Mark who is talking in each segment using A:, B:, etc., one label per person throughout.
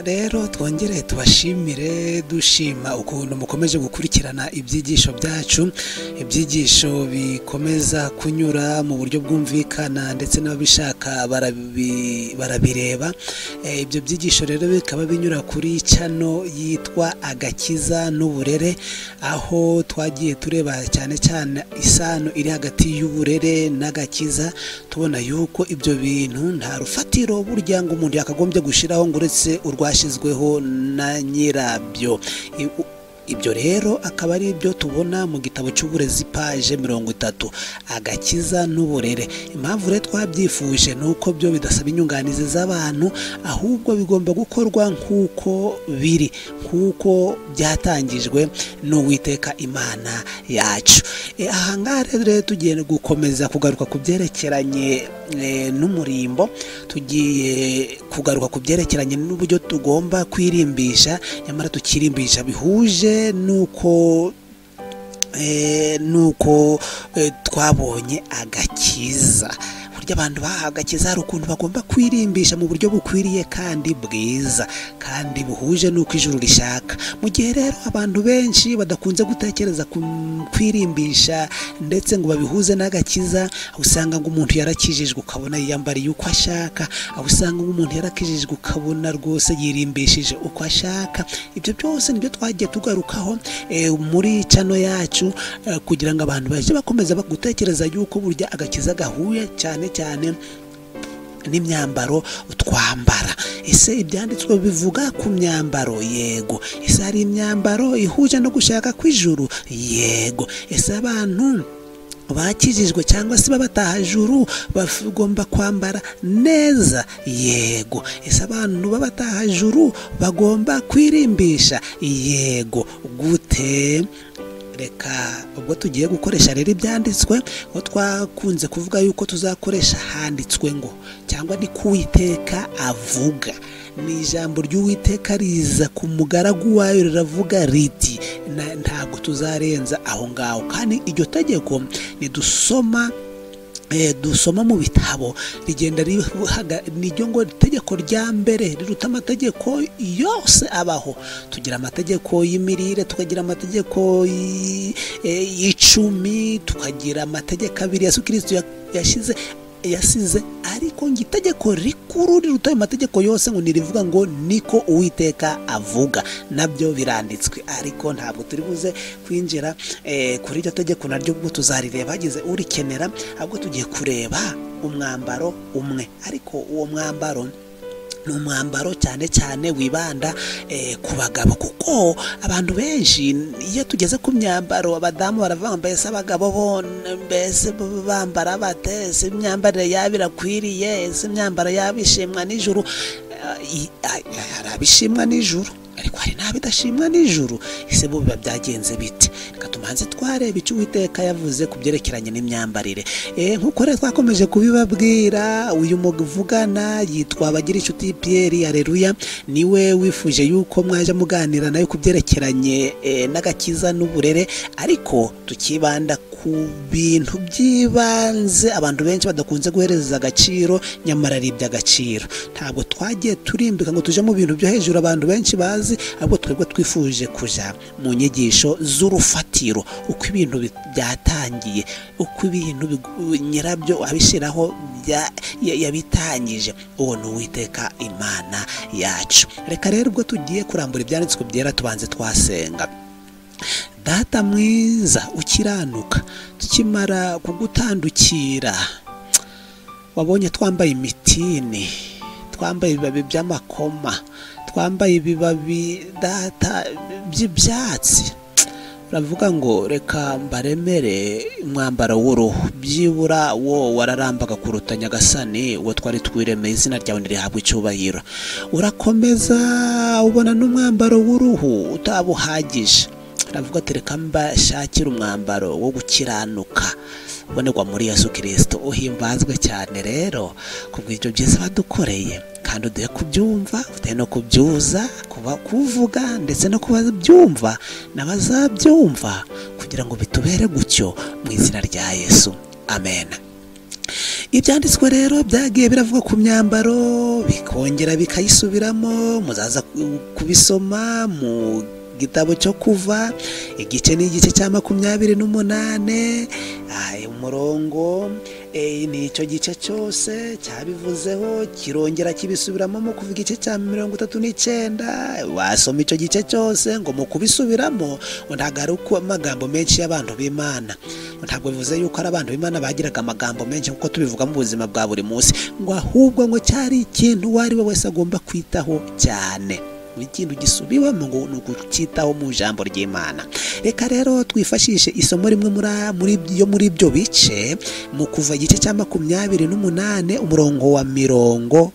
A: Reka rero twongere tubashimire, dushima ukuntu mukomeje gukurikirana ibyigisho byacu, ibyigisho bikomeza kunyura mu buryo bwumvikana, ndetse n'ababishaka barabireba. Ibyo byigisho rero bikaba binyura kuri channel yitwa Agakiza n'Uburere, aho twagiye tureba cyane cyane isano iri hagati y'uburere n'agakiza, tubona yuko ibyo bintu nta rufatiro burya ngo umuntu yakagombye gushyiraho ngo uretse urwashyizweho na nyirabyo. Ibyo rero akaba ari ibyo tubona mu gitabo cy'uburezi, page 30, Agakiza n'Uburere. Impamvu rero twabyifuje ni uko byo bidasaba inyunganizi z'abantu, ahubwo bigomba gukorwa nk'uko biri, nk'uko byatangijwe n'Uwiteka Imana yacu. Aha ngaha rero tugiye gukomeza kugaruka ku byerekeranye n'umurimbo, tugiye kugaruka ku byerekeranye n'uburyo tugomba kwirimbisha, nyamara tukirimbisha bihuje nuko twabonye agakiza. Burya abantu bahawe agakiza hari ukuntu bagomba kwirimbisha mu buryo bukwiriye kandi bwiza kandi buhuje n'uko ijuru rishaka. Mu gihe rero abantu benshi badakunze gutekereza ku kwirimbisha ndetse ngo babihuze n'agakiza, aho usanga ngo umuntu yarakijijwe ukabona yiyambariye uko ashaka, aho usanga ngo umuntu yarakijijwe ukabona rwose yirimbishije uko ashaka. Ibyo byose nibyo twagiye tugarukaho muri channel yacu, kugira ngo abantu bajye bakomeza gutekereza yuko burya agakiza gahuye cyane cyane n'imyambaro twambara. Ese ibyanditswe bivuga ku myambaro? Yego. Ese hari imyambaro ihuje no gushaka kw'ijuru? Yego. Ese abantu bakijijwe cyangwa se b'abatahajuru bagomba kwambara neza? Yego. Ese abantu b'abatahajuru bagomba kwirimbisha? Yego. Gute? Reka ubwo tugiye gukoresha rero ibyanditswe, aho twakunze kuvuga yuko tuzakoresha handitswe ngo cyangwa ni ku Uwiteka avuga. Ni ijambo ry'Uwiteka riza ku mugaragu wayo riravuga riti, ntabwo tuzarenza aho ngaho. Kandi iryo tegeko nidusoma dusoma mu bitabo rigenda rihaga, niryo ngo itegeko rya mbere riruta amategeko yose abaho. Tugira amategeko y'imirire, tukagira amategeko y'icumi, tukagira amategeko abiri Yesu Kirisito yashize yasize, ariko ngo itegeko rikuru riruta ayo mategeko yose ngo nirivuga ngo niko Uwiteka avuga. Nabyo biranditswe, ariko ntabwo turi buze kwinjira kuri iryo tegeko, naryo ubwo tuzarireba hagize urikenera. Ahubwo tugiye kureba umwambaro umwe, ariko uwo mwambaro ni umwambaro cyane cyane wibanda ku bagabo, kuko abantu benshi iyo tugeze ku myambaro abadamu baravuga ngo mbese abagabo bo mbese bambara bate? Ese imyambarire yabo irakwiriye? Ese imyambaro yabo ishimwa n'ijuru? Hari abishimwa n'ijuru, ariko hari n'abidashimwa n'ijuru. Ese bo biba byagenze bite? Reka tumanze twareba icyo Uwiteka yavuze ku byerekeranye n'imyambarire. Nk'uko rero twakomeje kubibabwira, uyu muvugana yitwa Bagirinshuti Pierre Areruya, niwe wifuje yuko mwaje muganira nawe ku byerekeranye n'agakiza n'uburere, ariko tukibanda ku bintu by'ibanze abantu benshi badakunze guhereza agaciro, nyamara ari iby'agaciro. Ntabwo twagiye turimbika ngo tuje mu bintu byo hejuru abantu benshi bazi, ahubwo twebwe twifuje kuja mu nyigisho z'urufatiro, uko ibintu byatangiye, uko ibintu nyirabyo abishyiraho yabitangije. Uwo ni Uwiteka Imana yacu. Reka rero ubwo tugiye kurambura ibyanditswe byera, tubanze twasenga. Data mwiza ukiranuka, tukimara kugutandukira wabonye twambaye imitini, twambaye ibibabi by'amakoma, twambaye ibibabi, Data, by'ibyatsi, uravuga ngo reka mbaremere umwambaro w'uruhu, byibura wo wararambaga kuruta, Nyagasani, uwo twari twiremeye. Izina ryawe ntirihabwe icyubahiro. Urakomeza ubona n'umwambaro w'uruhu utaba uhagije, aravuga ati reka mbashakire umwambaro wo gukiranuka ubonerwa muri Yesu Kirisito. Uhimbazwe cyane rero kubw'ibyo byiza badukoreye, kandi uduhe kubyumva, uduhe no kubyuza, kuba kuvuga ndetse no kubabyumva n'abazabyumva, kugira ngo bitubere gutyo, mu izina rya Yesu, amen. Ibyanditswe rero byagiye biravuga ku myambaro, bikongera bikayisubiramo. Muzaza kubisoma mu gitabo cyo Kuva, igice n'igice cya 28, umurongo ni icyo gice cyose cyabivuzeho, kirongera kibisubiramo mu Kuva igice cya 39. Wasoma icyo gice cyose ngo mu kubisubiramo ntabwo ari uko amagambo menshi y'abantu b'Imana, ntabwo bivuze yuko ari abantu b'Imana bagiraga amagambo menshi kuko tubivuga mu buzima bwa buri munsi, ngo ahubwo ngo cyari ikintu uwo ari we wese agomba kwitaho cyane. Ikintu gisubiwemo ngo ni ukucyitaho mu ijambo ry'Imana. Reka rero twifashishe isomo rimwe muri ibyo bice, mu Kuva igice cya 28 umurongo wa 40.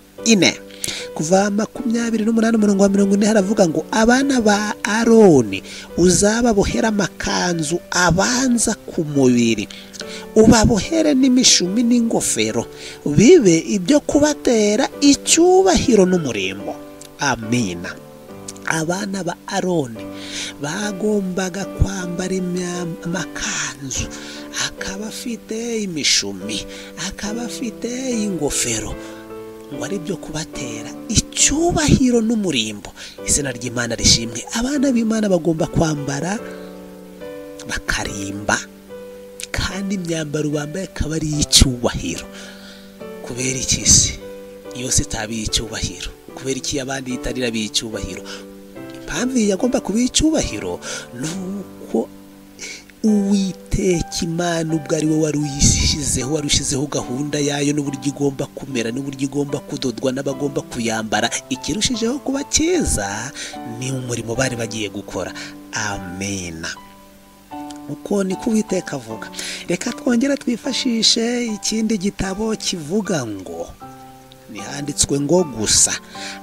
A: Kuva 28 umurongo wa 40 haravuga ngo abana ba Aroni uzababohera amakanzu abanza ku mubiri, ubabohere n'imishumi n'ingofero, bibe ibyo kubatera icyubahiro n'umurimbo. Amina. Abana ba Aroni bagombaga kwambara amakanzu akaba afite imishumi, akaba afite ingofero, ngo ari byo kubatera icyubahiro n'umurimbo. Izina ry'Imana rishimwe. Abana b'Imana bagomba kwambara bakarimba, kandi imyambaro bambaye akaba ari icyubahiro. Kubera iki se yose itabiye icyubahiro? Kubera iki abandi itarira bicyubahiro? Impamvu yagomba kuba icyubahiro nuko Uwiteka Imana ubwo ari we wari uyishyizeho, wari ushyizeho gahunda yayo n'uburyo igomba kumera n'uburyo igomba kudodwa n'abagomba kuyambara. Ikirushijeho kuba cyiza ni umurimo bari bagiye gukora. Amena. Uko niko Uwiteka avuga. Reka twongere twifashishe ikindi gitabo kivuga ngo nihanditswe ngo gusa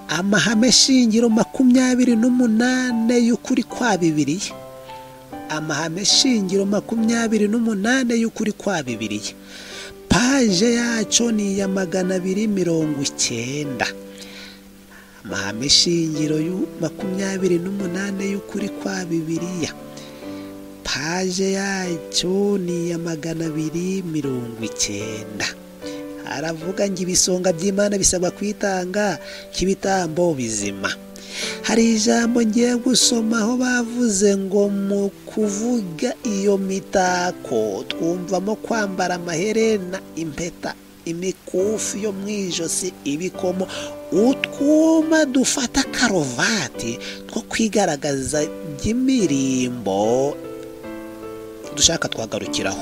A: amahame shingiro 28 y'ukuri kwa Bibiliya. Amahame shingiro 28 y'ukuri kwa Bibiliya. Paje yaco ni ya 290. Amahame shingiro 28 y'ukuri kwa Bibiliya. Paje yaco ni ya 290. Aravuga ngo ibisonga by'Imana bisabwa kwitanga nk'ibitambo bizima. Hari ijambo ngiye gusoma aho bavuze ngo mu kuvuga iyo mitako twumvamo kwambara amaherena, impeta, imikufi yo mu ijosi, ibikomo, utwuma dufata karuvati two kwigaragaza by'imirimbo. Dushaka twagarukiraho.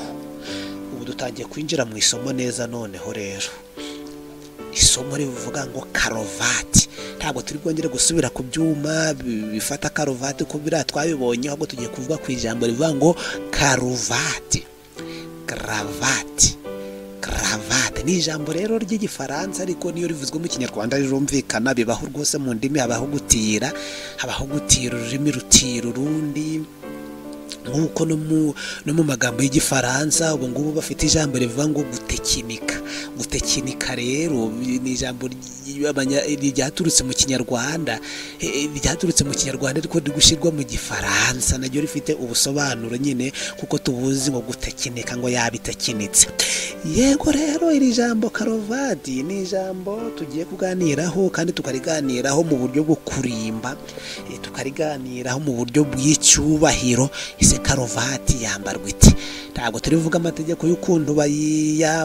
A: Ubu dutangiye kwinjira mu isomo neza. Noneho rero isomo rivuga ngo karuvati. Ntabwo turi bwongere gusubira ku byuma bifata karuvati ko biriya twabibonye, ahubwo tugiye kuvuga ku ijambo rivuga ngo karuvati. Karavati, karavati ni ijambo rero ry'igifaransa, ariko niyo rivuzwe mu Kinyarwanda rirumvikana. Bibaho rwose mu ndimi, habaho gutira, habaho gutira ururimi rutira urundi, nk'uko no mu magambo y'igifaransa ubu ngubu bafite ijambo rivuga ngo gutekinika. Gutekinika rero ni ijambo ryaturutse mu Kinyarwanda, ryaturutse mu Kinyarwanda ariko riri gushyirwa mu Gifaransa, naryo rifite ubusobanuro nyine kuko tubuzi ngo gutekinika ngo yabitekinitse. Yego rero iri jambo karuvati ni ijambo tugiye kuganiraho, kandi tukariganiraho mu buryo bwo kurimba, tukariganiraho mu buryo bw'icyubahiro. Ese karuvati yambarwa ite? Ntabwo turivuga amategeko y'ukuntu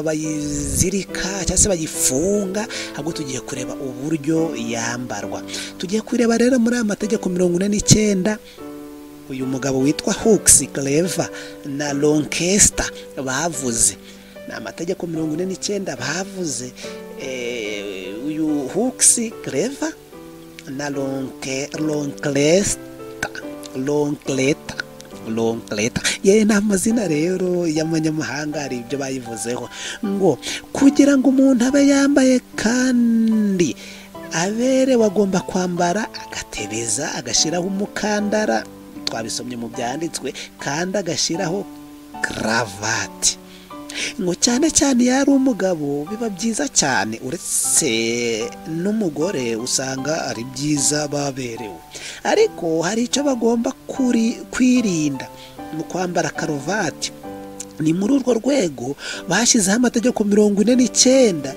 A: bayizirika cyangwa se bayifunga, ahubwo tugiye kureba uburyo yambarwa. Tugiye kureba rero muri aya mategeko 49 uyu mugabo witwa Hooks Clever na Lancaster bavuze. Ni amategeko 49 bavuze. Uyu Hooks Clever na Lancaster, ye ni amazina rero y'amanyamahanga, hari ibyo bayivuzeho ngo kugira ngo umuntu abe yambaye kandi aberewe agomba kwambara agatebeza, agashyiraho umukandara, twabisomye mu byanditswe, kandi agashyiraho karavati. Ngo cyane cyane iyo ari umugabo biba byiza cyane, uretse n'umugore usanga ari byiza baberewe, ariko hari icyo bagomba kwirinda mu kwambara karuvati. Ni muri urwo rwego bashyizeho amategeko 49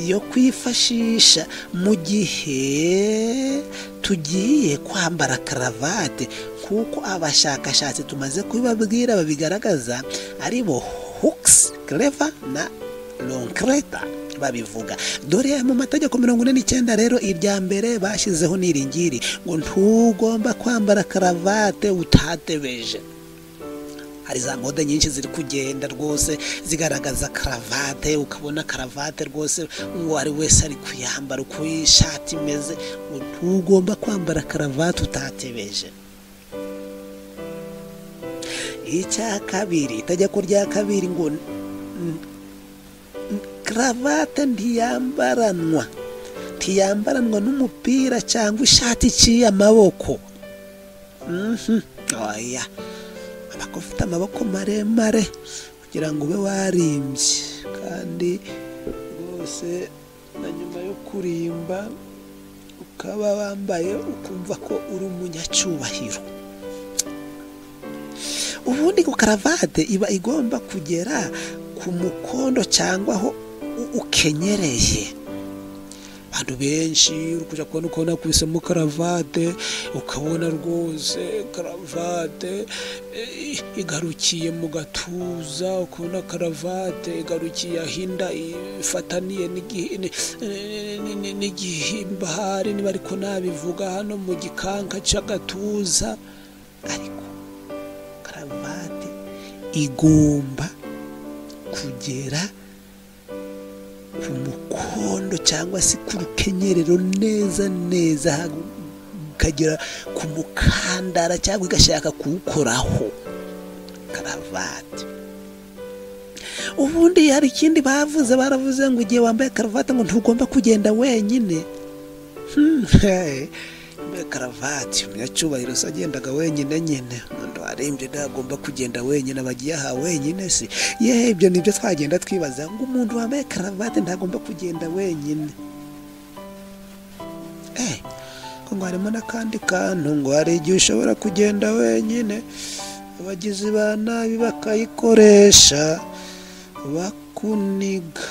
A: yo kwifashisha mu gihe tugiye kwambara karavate, kuko abashakashatsi tumaze kubibabwira babigaragaza, ari bo Hooks Clever na Ronkleta babivuga. Dore mu mategeko 49 rero, irya mbere bashyizeho ni iri ngiri, ngo ntugomba kwambara karavate utatebeje. Hari za mode nyinshi ziri kugenda rwose zigaragaza karavate, ukabona karavate rwose uwo ari wese ari kuyambara uko ishati imeze. Ntugomba kwambara karavate utatebeje. Icya kabiri, itegeko rya kabiri, ngo karavate ntiyambaranwa n'umupira cyangwa ishati iciye amaboko. Oya, ufite amaboko maremare kugira ngo ube warimbye, kandi rwose na nyuma yo kurimba ukaba wambaye ukumva ko uri umunyacyubahiro. Ubundi ku karavate iba igomba kugera ku mukondo cyangwa aho ukenyereye. Abantu benshi uri kujya kubona ukabona akubisemo karavate, ukabona rwose karavate igarukiye mu gatuza, ukabona karavate igarukiye aho inda ifataniye n'igihimba, hari niba ariko nabivuga hano mu gikanka cy'agatuza. Ariko karavate igomba kugera ku mukondo cyangwa se ku rukenyerero neza neza, ukagera ku mukandara cyangwa igashaka kuwukoraho karavate. Ubundi hari ikindi bavuze, baravuze ngo igihe wambaye karavate ngo ntugomba kugenda wenyine. Wambaye karavate, umunyacyubahiro se agendaga wenyine nyine, umuntu warembye ntagomba kugenda wenyine, abagiye aha wenyine se? Yewe, ibyo nibyo twagenda twibaza, ngo umuntu wambaye karavate ntagomba kugenda wenyine. Ngo harimo n'akandi kantu, ngo hari igihe ushobora kugenda wenyine abagizi ba nabi bakayikoresha bakuniga,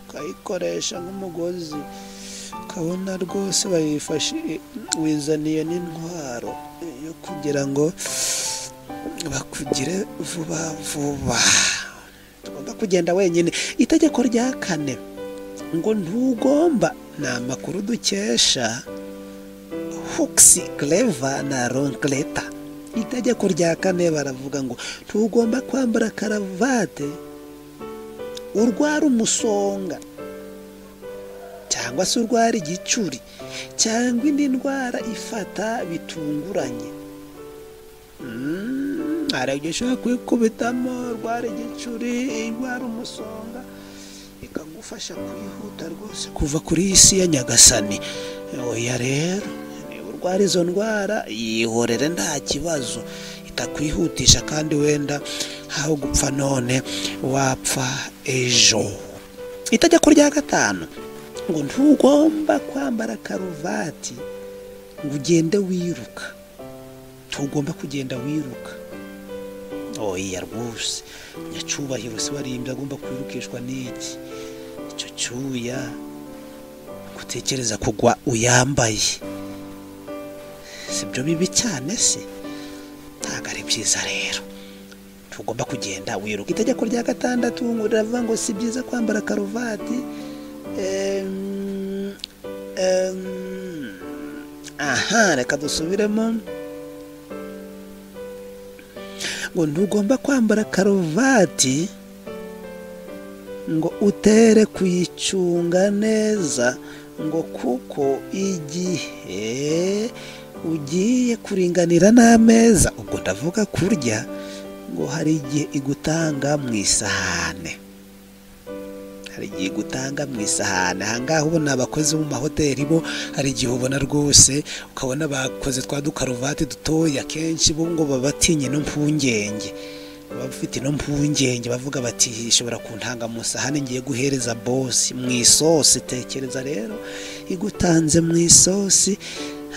A: bakayikoresha nk'umugozi, ukabona rwose bayifashe wizaniye n'intwaro yo kugira ngo bakugire vuba vuba. Tugomba kugenda wenyine. Itegeko rya kane ngo ntugomba, ni amakuru dukesha Hooks Clever na Ronkleta. Itegeko rya kane baravuga ngo ntugomba kwambara karavate urwara umusonga cyangwa se urwara igicuri cyangwa indi ndwara ifata bitunguranye. Hari igihe ushobora kwikubitamo urwara igicuri, urwara umusonga, ikagufasha kwihuta rwose kuva kuri iyi si ya Nyagasani. Oya rero, niba urwara izo ndwara yihorere nta kibazo, itakwihutisha kandi wenda aho gupfa none wapfa ejo. Itegeko rya gatanu ngo ntugomba kwambara karuvati ngo ugende wiruka. Ntugomba kugenda wiruka. Oya rwose, nyacyubahiro se warimbye agomba kwirukishwa n'iki? Icyo cyuya gutekereza kugwa uyambaye sibyo bibi cyane se? Ntabwo ari byiza rero, tugomba kugenda wiruka. Itegeko rya gatandatu ngo riravuga ngo si byiza kwambara karuvati aha, reka dusubiremo, ngo ntugomba kwambara karuvati ngo utere kuyicunga neza, ngo kuko igihe ugiye kuringanira n'ameza, ubwo ndavuga kurya, ngo hari igihe igutanga mu isahane. Hari igihe igutanga mu isahane. Ahangaha ubona abakozi bo mu mahoteli bo hari igihe ubona rwose ukabona bakoze twa dukaruvati dutoya, kenshi bo ngo baba batinye no mpungenge, baba bafite no mpungenge, bavuga bati ishobora kuntanga mu isahane ngiye guhereza bosi mu isosi. Tekereza rero igutanze mu isosi,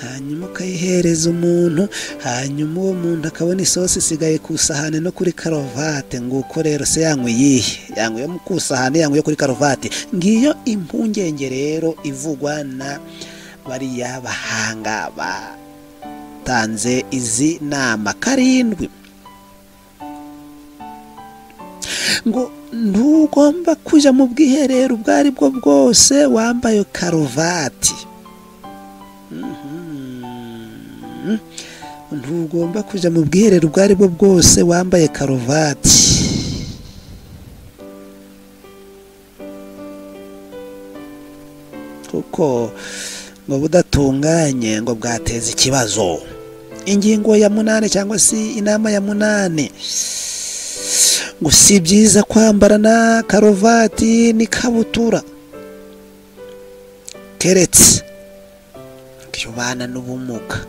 A: hanyuma ukayihereza umuntu, hanyuma uwo muntu akabona isosi isigaye ku isahani no kuri karuvati. Nguko rero se yanywe iyihe? Yanywe iyo ku isahani, yanywe iyo kuri karuvati. Ngiyo impungenge rero ivugwa na bariya bahanga batanze izi nama. 7, ngo ntugomba kujya mu bwiherero ubwo ari bwo bwose wambaye karuvati. Ntugomba kujya mu bwiherero ubwo ari bwo bwose wambaye karuvati. Kuko ngo budatunganye ngo bwateza ikibazo. Ingingo ya 8 cyangwa se inama ya 8, ngo si byiza kwambara na karuvati n'ikabutura, keretse iyo ubana n'ubumuga.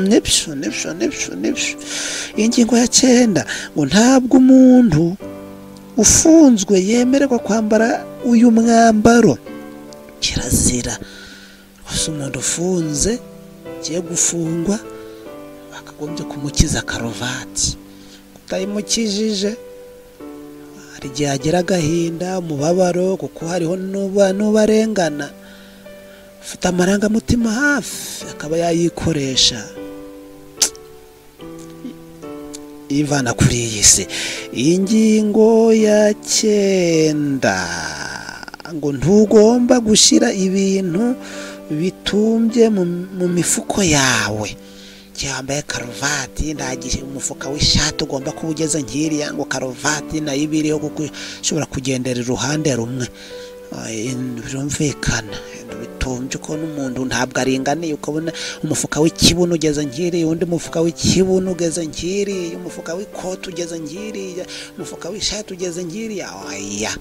A: Nibyo nibyo nibyo nibyo. Ingingo ya 9, ngo ntabwo umuntu ufunzwe yemererwa kwambara uyu mwambaro. Kirazira gusa umuntu ufunze ugiye gufungwa bakagombye kumukiza karuvati. Kutayimukijije hari igihe agira agahinda, umubabaro, kuko hariho n'ubarengana ufite amarangamutima hafi akaba yayikoresha ivana kuri iyi si. Ingingo ya 9, ngo ntugomba gushyira ibintu bitumbye mu mifuko yawe. Yambaye karuvati, ndagiye umufuka w'ishati ugomba kuba ugeze nkiriya, ngo karuvati nayo ibiriho kuko ushobora kugendera iruhande rumwe. Birumvikana bitumbye uko n'umuntu ntabwo aringaniye, ukabona umufuka w'ikibuno ugeze nkiriya, undi mufuka w'ikibuno ugeze nkiriya, umufuka w'ikoti ugeze nkiriya, umufuka w'ishati ugeze nkiriya. Oya,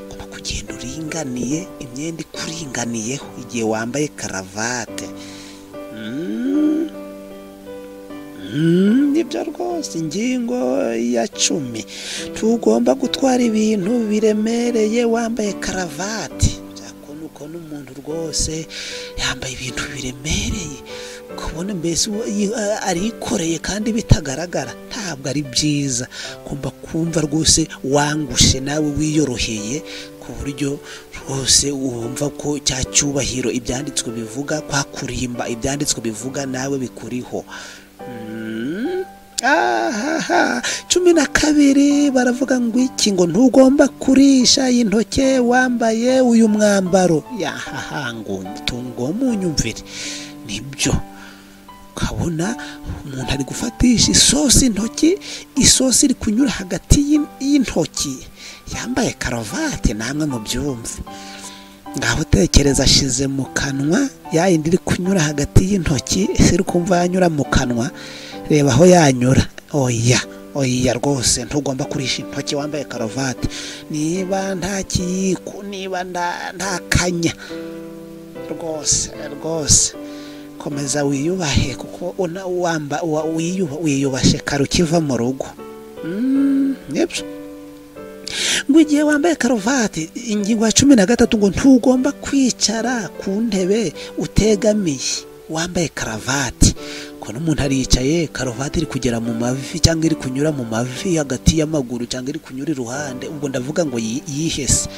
A: ugomba kugenda uringaniye, imyenda ikuringaniyeho igihe wambaye karavate. Nibyo rwose. Ingingo ya 10, tugomba gutwara ibintu biremereye wambaye karavati. Uko n'umuntu rwose yambaye ibintu biremereye, ukabona mbese arikoreye kandi bitagaragara, ntabwo ari byiza. Ugomba kumva rwose wangushe nawe wiyoroheye, ku buryo rwose wumva ko cya cyubahiro ibyanditswe bivuga, kwa kurimba ibyanditswe bivuga nawe bikuriho. 12, baravuga ngo iki? Ngo ntugomba kurisha intoke wambaye uyu mwambaro. Yahaha, ngo tungo munyumvire. Nibyo, ukabona umuntu ari gufatisha isosi intoki, isosi iri kunyura hagati y'intoki, yambaye karuvati. Namwe mu byumve. Ngaho tekereza ashize mu kanwa ya yindi iri kunyura hagati y'intoki, ese iri kumva yanyura mu kanwa? Reba aho yanyura. Oya oya rwose, ntugomba kurisha intoki wambaye karuvati. Niba nta kiyiko, niba nta kanya, rwose rwose komeza wiyubahe, kuko wiyubashe kare ukiva mu rugo. Nibyo. Ngo igihe wambaye karuvati, ingingo ya 13, ngo ntugomba kwicara ku ntebe utegamiye wambaye karavati. Ko n'umuntu aricaye karuvati iri kugera mu mavi, cyangwa iri kunyura mu mavi hagati y'amaguru, cyangwa iri kunyura iruhande, ubwo ndavuga ngo yihese,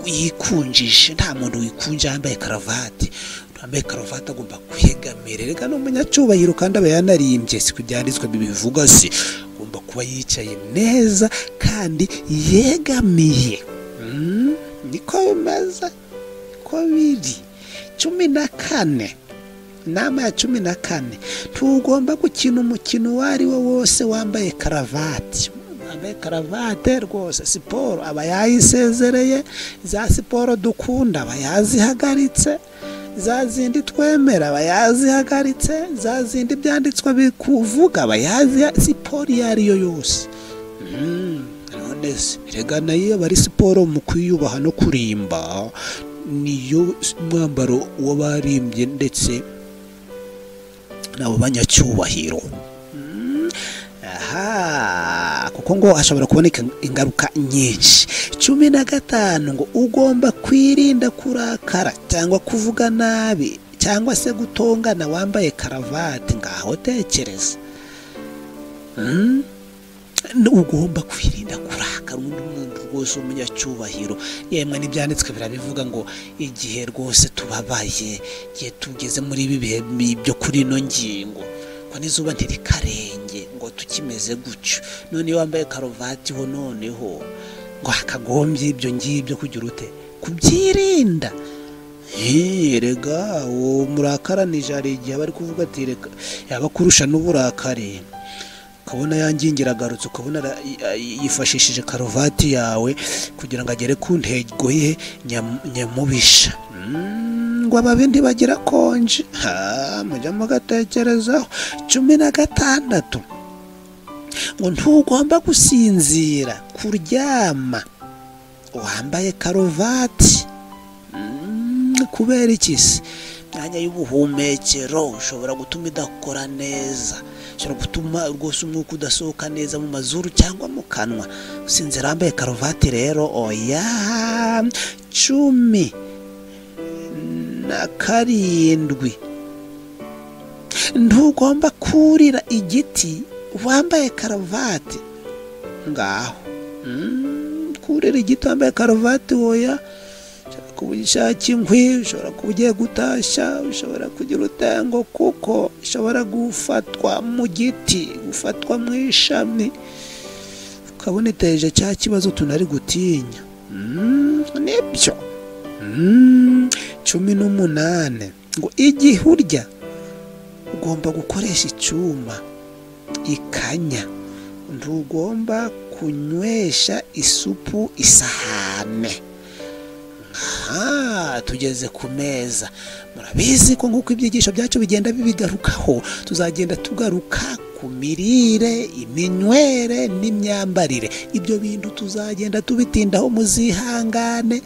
A: yikunjishe. Nta muntu wikunje yambaye karavati. Wambaye karuvati agomba kwegamira. Reka n'umunyacyubahiro kandi aba yanarimbye, siko ibyanditswe bibivuga se. Agomba kuba yicaye neza kandi yegamiye. Niko bimeze, niko biri. 14, inama ya 14, ntugomba gukina umukino uwo ari wo wose wambaye karavati. Wambaye karavate rwose siporo aba yayisezereye, za siporo dukunda aba yazihagaritse, za zindi twemera aba yazihagaritse, za zindi byanditswe bikuvuga aba yazi, siporo iyo ari yo yose. None se rega nayo aba ari siporo mu kwiyubaha no kurimba, niyo mwambaro w'abarimbye ndetse nabo banyacyubahiro. Aha, Kuko ngo hashobora kuboneka ingaruka nyinshi. 15 ngo ugomba kwirinda kurakara cyangwa kuvuga nabi cyangwa se gutongana wambaye karavati. Ngaho tekereza, ugomba kwirinda kurakara undi muntu rwose umunyacyubahiro. Yemwe n'ibyanditswe birabivuga ngo igihe rwose tubabaye, igihe tugeze muri ibi bihe byo kuri ino ngingo, ko n'izuba ntirikarenge ngo tukimeze gutyo. None iyo wambaye karuvati ho noneho ngo hakagombye ibyo ngibyo kugira ute kubyirinda. Rega uwo murakaranije hari igihe aba ari kuvuga ati reka yaba kurusha n'uburakari, ukabona yangingira agarutse, ukabona yifashishije karuvati yawe kugira ngo agere ku ntego ye nyamubisha. Ngo ababi ntibagira konje, mujya mugatekerezaho. 16 ngo ntugomba gusinzira kuryama wambaye karuvati. Kubera iki se? Imyanya y'ubuhumekero ushobora gutuma idakora neza, ushobora gutuma rwose umwuka udasohoka neza mu mazuru cyangwa mu kanwa. Usinzira wambaye karuvati rero oya. 17 ntugomba kurira igiti wambaye karuvati. Ngaho kurira igiti wambaye karuvati oya. Kuba ushaka inkwi, ushobora kuba ugiye gutashya, ushobora kugira utengo kuko ushobora gufatwa mu giti, gufatwa mu ishami, ukabona iteje cya kibazo tunari gutinya. Nibyo. 18 ngo igihe urya ugomba gukoresha icyuma, ikanya, ntugomba kunywesha isupu isahane. Tugeze ku meza. Murabizi ko nk'uko ibyigisho byacu bigenda bibigarukaho, tuzagenda tugaruka ku mirire, iminywere n'imyambarire. Ibyo bintu tuzagenda tubitindaho, muzihangane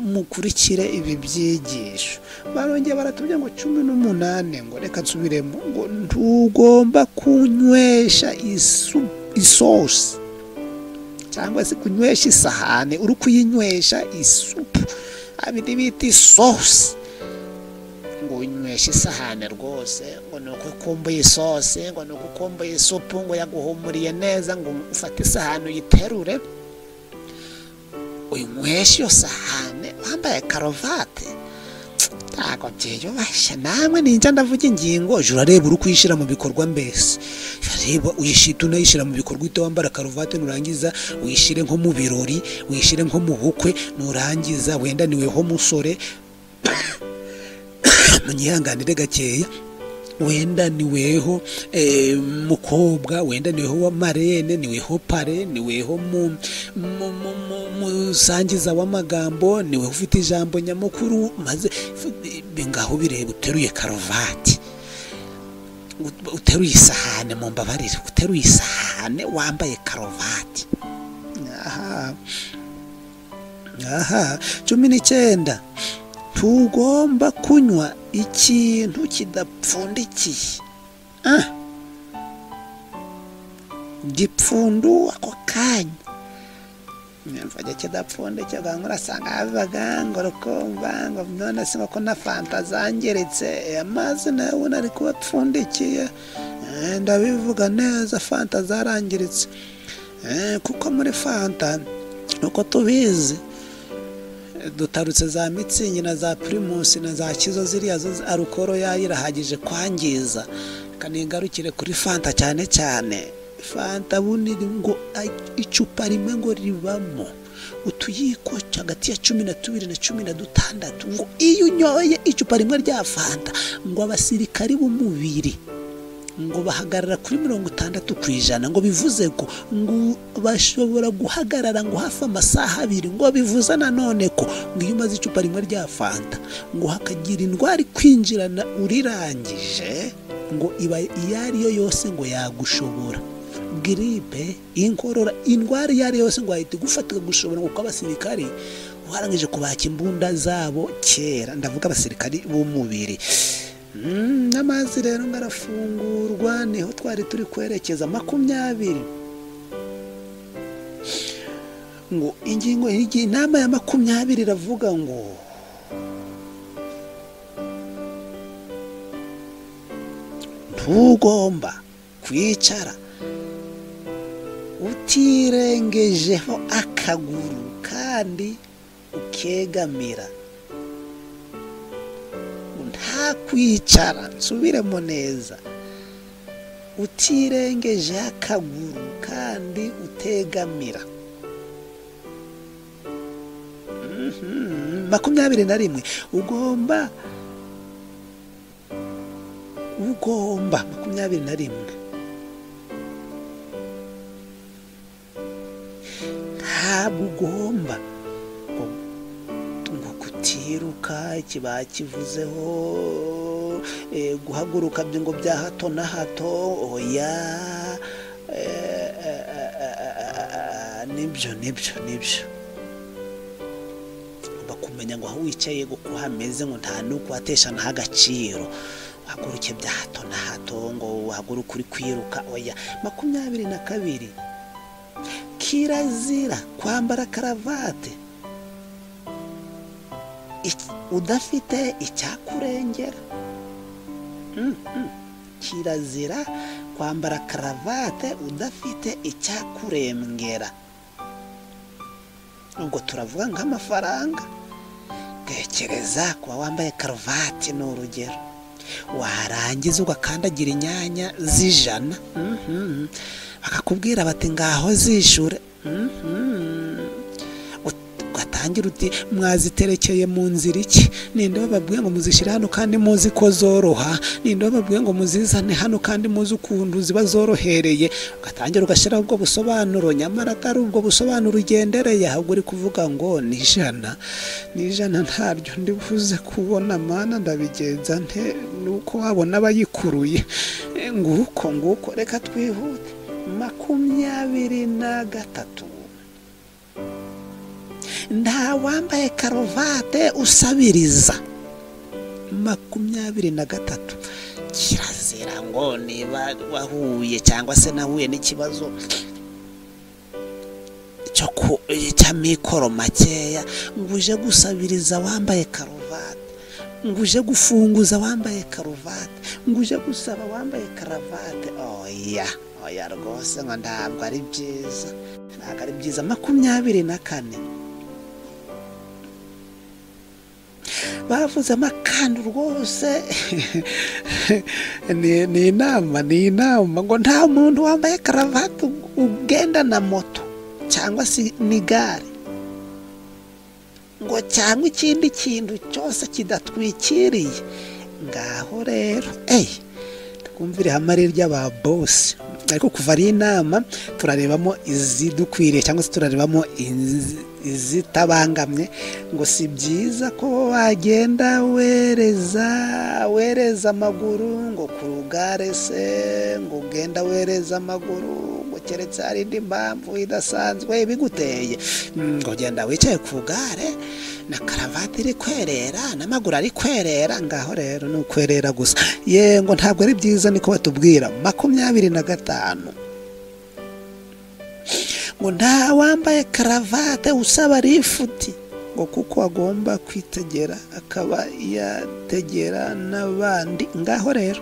A: mukurikire ibi byigisho. Barongeye baratubwira ngo 18 ngo reka nsubiremo, ngo ntugomba kunywesha isosi cyangwa se kunywesha isahane uri kuyinywesha isupu, abindi bita isosi. Ngo unyweshe isahane rwose ngo nuko ukumbuye isosi, ngo nuko ukumbuye isupu, ngo yaguhumuriye neza, ngo ufate isahane uyiterure uyinyweshe iyo sahane wambaye karuvati. Ntabwo byiyubashye. Namwe ninjya ndavuga ingingo, jya urareba uri kuyishyira mu bikorwa. Mbese urareba uyishita unayishyira mu bikorwa, uhita wambara karuvati, nurangiza uyishyire nko mu birori, uyishyire nko mu bukwe, nurangiza wenda niweho musore munyihanganire gakeya, wenda niweho mukobwa, wenda niweho wa marene, niweho pare, niweho musangiza w'amagambo, niweho ufite ijambo nyamukuru. Maze ngaho bireba uteruye karuvati, uteruye isahane, mumbabarire, uteruye isahane wambaye karuvati. Aha 19 tugomba kunywa ikintu kidapfundikiye. Gipfundu ako kanya mvuge kidapfundikiye, urasanga bibaga ngo rukumva ngo none se ko na fanta zangiritse, amazi nayo ubona ari kuba apfundikiye. Ndabivuga neza, fanta zarangiritse, kuko muri fanta uko tubizi dutarutse za mitsingi na za primusi na za kizo, ziriya zo arukoro yayo irahagije kwangiza. Kanigarukire kuri fanta cyane cyane. Fanta bunini ngo icupa rimwe ngo ribamo utuyiko hagati ya 12 na 16. Ngo iyo unyoye icupa rimwe rya fanta, ngo abasirikari b'umubiri ngo bahagarara kuri 60%. Ngo bivuze ko ngo bashobora guhagarara ngo hafi amasaha 2. Ngo bivuze nanone ko ngo iyo umaze icupa rimwe rya fanta ngo hakagira indwara kwinjirana urirangije, ngo iba iyo ariyo yose ngo yagushobora, gripe, inkorora, indwara iyo ariyo yose ngo ahita igufata gushobora, kuko abasirikari warangije kubaka imbunda zabo kera. Ndavuga abasirikari b'umubiri. N'amazi rero ngo arafungurwa, niho twari turi kwerekeza. 20 Ngo ingingo inama ya 20 iravuga ngo ntugomba kwicara utirengejeho akaguru kandi ukegamira. Nta kwicara, nsubiremo neza, utirengeje akaguru kandi utegamira. 21 ugomba 21 ntabwo ugomba ngo kutiruka kiba kivuzeho guhaguruka ngo bya hato na hato, oya, nibyo kumenya ngo aho wicaye uko hameze ngo nta nuko watesha agaciro, uhaguruke bya hato na hato ngo uhaguruke uri kwiruka, oya. 22 kirazira kwambara karavate udafite icyakurengera. Kirazira kwambara karavate udafite icyakurengera. Ubwo turavuga nk'amafaranga. Tekereza kuba wambaye karuvati ni urugero, warangiza ugakandagira inyanya z'ijana, bakakubwira bati ngaho zishure, ugatangira uti mwaziterekeye mu nzira iki? Ninde bababwiye ngo muzishyire hano kandi muzi ko zoroha? Ninde bababwiye ngo muzizane hano kandi muzi ukuntu ziba zorohereye? Ugatangira ugashyiraho ubwo busobanuro, nyamara atari ubwo busobanuro ugendereye, ahubwo uri kuvuga ngo ni ijana, ni ijana ntaryo ndibuze kubona, mana ndabigenza nte? Nuko wabona abayikuruye. Nguko reka twihute. 23 nta wambaye karuvate usabiriza. 23 kirazira ngo niba wahuye cyangwa se nahuye n'ikibazo cy'amikoro makeya ngo uje gusabiriza wambaye karuvate, ngo uje gufunguza wambaye karuvate, ngo uje gusaba wambaye karavate, oya oya rwose ngo ntabwo ari byiza, ntabwo ari byiza. 24 bavuze amakando rwose ni inama, ni inama ngo nta muntu wambaye karavate ugenda na moto cyangwa se n'igare ngo cyangwa ikindi kintu cyose kidatwikiriye. Ngaho rero twumvire hamwe ry'aba boss, ariko kuva ari inama turarebamo izidukwiriye cyangwa se turarebamo izitabangamye. Ngo si byiza ko wagenda wereza amaguru ngo ku rugare se, ngo ugenda wereza amaguru ngo keretse hari indi mpamvu idasanzwe ibiguteye, ngo genda wicaye ku gare na karavati iri kwerera n'amaguru ari kwerera. Ngaho rero ni ukwerera gusa, ye ngo ntabwo ari byiza, niko batubwira. 25 ngo nta wambaye karavate usaba rifuti ngo kuko agomba kwitegera akaba yategera n'abandi. Ngaho rero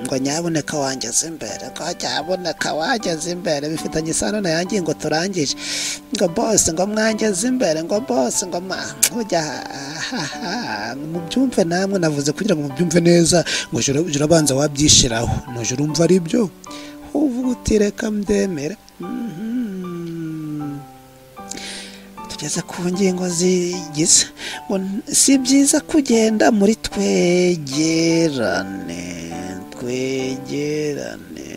A: ngo nyaboneka wangeze imbere, ngo nyaboneka wangeze imbere, bifitanye isano na yanjye ngo turangije, ngo bose ngo mwangeze imbere, ngo bose ngo mubyumve namwe, navuze kugira ngo mubyumve neza, ngo urabanza wabyishiraho, nuje urumva ari byo uvuga uti reka mbyemere. Tugeze ku ngingo zigize ngo si byiza kugenda muri twegerane, twegerane,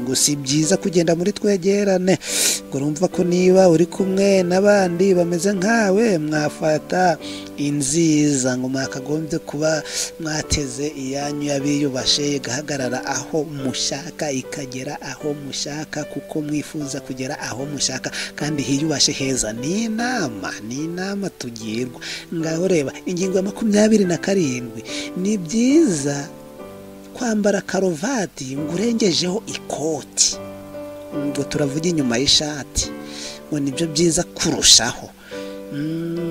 A: ngo si byiza kugenda muri twegerane, ngo urumva ko niba uri kumwe n'abandi bameze nkawe mwafata inziza, ngo mwakagombye kuba mwateze iyanyu y'abiyubashe igahagarara aho mushaka, ikagera aho mushaka, kuko mwifuza kugera aho mushaka kandi hiyubashe heza. Ni inama, ni inama tugirwa. Ngaho reba ingingo ya 27 ni byiza kwambara karuvati ngo urengejeho ikoti, ngo turavuga inyuma y'ishati, ngo nibyo byiza kurushaho.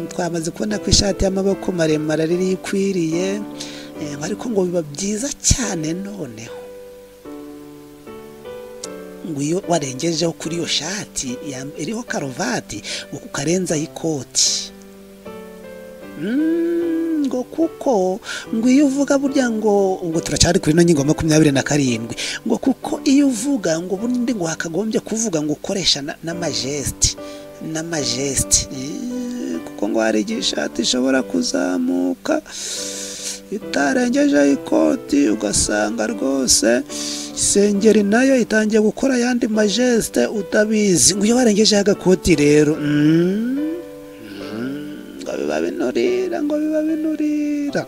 A: Twamaze kubona ko ishati y'amaboko maremare ari ikwiriye, ariko ngo biba byiza cyane noneho ngo iyo warengejeho kuri iyo shati iriho karuvati ngo ukarenzaho ikoti. Ngo kuko ngo iyo uvuga burya ngo ubwo turacyari kuri ino ngingo 27, ngo kuko iyo uvuga ngo ubundi ngo hakagombye kuvuga ngo ukoresha n'amajesti, kuko ngo hari igihe ishati ishobora kuzamuka itarengeje ikoti, ugasanga rwose isengeri nayo itangiye gukora ayandi majesite utabizi. Ngo iyo warengeje agakoti rero ngo biba binurira, ngo biba binurira.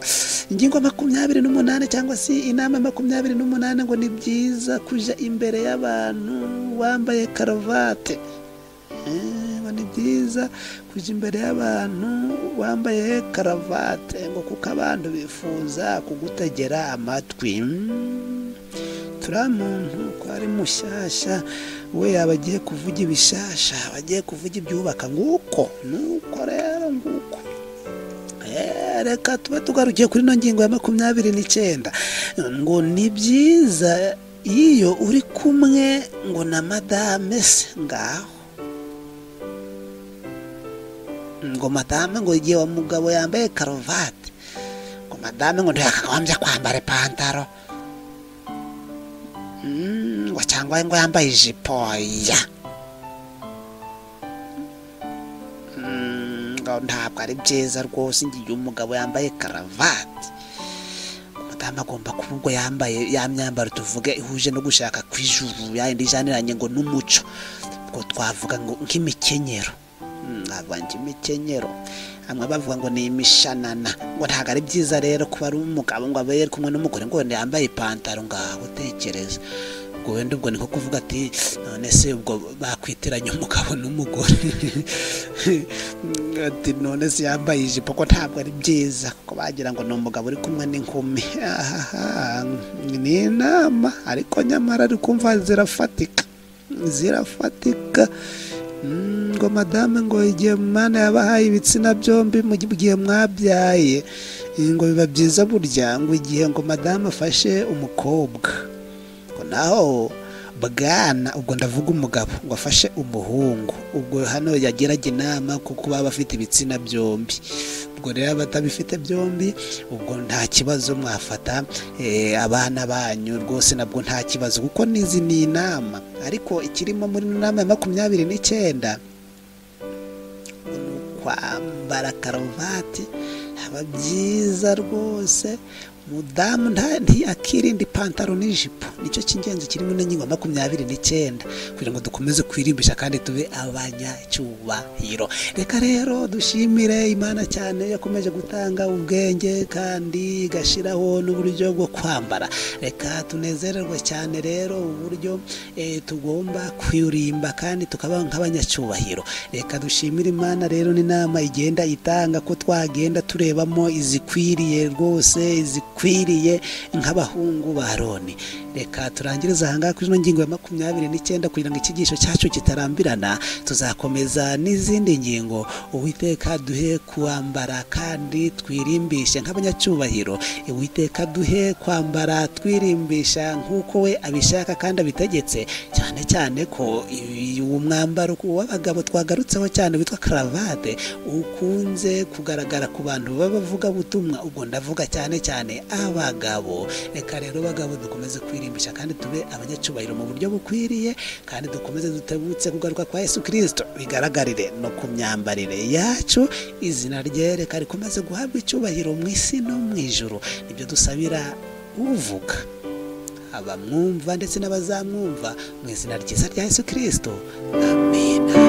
A: Ingingo 28 cyangwa se inama 28, ngo ni byiza kuja imbere y'abantu wambaye karuvate. Ngo ni byiza kujya imbere y'abantu wambaye karavate, ngo kuko abantu bifuza kugutegera amatwi. Turiya muntu ko ari mushyashya, we yaba agiye kuvuga ibishasha, abagiye kuvuga ibyubaka, nguko nuko rero nguko. Reka tube tugarukiye kuri ino ngingo ya 29, ngo ni byiza iyo uri kumwe ngo na madame se ngaho, ngo madame ngo igihe wa mugabo yambaye karuvati, ngo madame ngo ntiyakagombye kwambara ipantaro, ngo cyangwa ngo yambaye ijipo ya, ngo ntabwo ari byiza rwose igihe umugabo yambaye karavati, madame agomba kuba ubwo yambaye ya myambaro tuvuge ihuje no gushaka kw'ijuru, yayindi ijaniranye ngo n'umuco, ubwo twavuga ngo nk'imikenyero, abanje imikenyero, amwe bavuga ngo ni imishanana, ngo ntabwo ari byiza rero kuba ari umugabo ngo abe ari kumwe n'umugore ngo yambaye ipantaro. Ngaho utekereza ubwo wenda ubwo niko kuvuga ati none se ubwo bakwitiranya umugabo n'umugore, ati none se yambaye ijipo, ko ntabwo ari byiza kuko bagira ngo ni umugabo uri kumwe n'inkumi. Ni inama ariko nyamara ari kumva zirafatika, zirafatika. Ngo madame ngo igihe Imana yabahaye ibitsina byombi mu gihe mwabyaye, ngo biba byiza burya ngo igihe ngo madame afashe umukobwa, ngo naho bwana, ubwo ndavuga umugabo, ngo afashe umuhungu, ubwo hano yageraga inama kuko baba bafite ibitsina byombi. Ubwo rero abatabifite byombi ubwo nta kibazo, mwafata abana banyu rwose nabwo nta kibazo, kuko nizi ni inama. Ariko ikirimo muri nama ya 29 ni kwambara karuvati, haba byiza rwose. Mudamu ntiyakirinda ipantaro n'ijipo, nicyo cy'ingenzi kiri muri ngingo 29, kugira ngo dukomeze kwirimbisha kandi tube abanyacyubahiro. Reka rero dushimire Imana cyane yakomeje gutanga ubwenge kandi igashiraho n'uburyo bwo kwambara. Reka tunezererwe cyane rero uburyo tugomba kwirimba kandi tukaba nk'abanyacyubahiro. Reka dushimire Imana rero n'inama igenda itanga ko twagenda turebamo izikwiriye rwose, izikwiriye nk'abahungu ba Aroni. Reka turangirize aha ngaha kuri ino ngingo ya 29, kugira ngo ikigisho cyacu kitarambirana. Tuzakomeza n'izindi ngingo. Uwiteka duhe kwambara kandi twirimbishe nk'abanyacyubahiro. Uwiteka duhe kwambara twirimbisha nk'uko we abishaka kandi abitegetse, cyane cyane ko uwo mwambaro w'abagabo twagarutseho cyane witwa karavate ukunze kugaragara ku bantu b'abavuga butumwa, ubwo ndavuga cyane cyane abagabo. Reka rero bagabo dukomeze kwirimbisha kandi tube abanyacyubahiro mu buryo bukwiriye, kandi dukomeze dutebutse kugaruka kwa Yesu Kristo bigaragarire no ku myambarire yacu. Izina rye reka rikomeze guhabwa icyubahiro mu isi no mu ijuru. Nibyo dusabira uvuga, abamwumva ndetse n'abazamwumva, mu izina ryiza rya Yesu Kristo. Amen.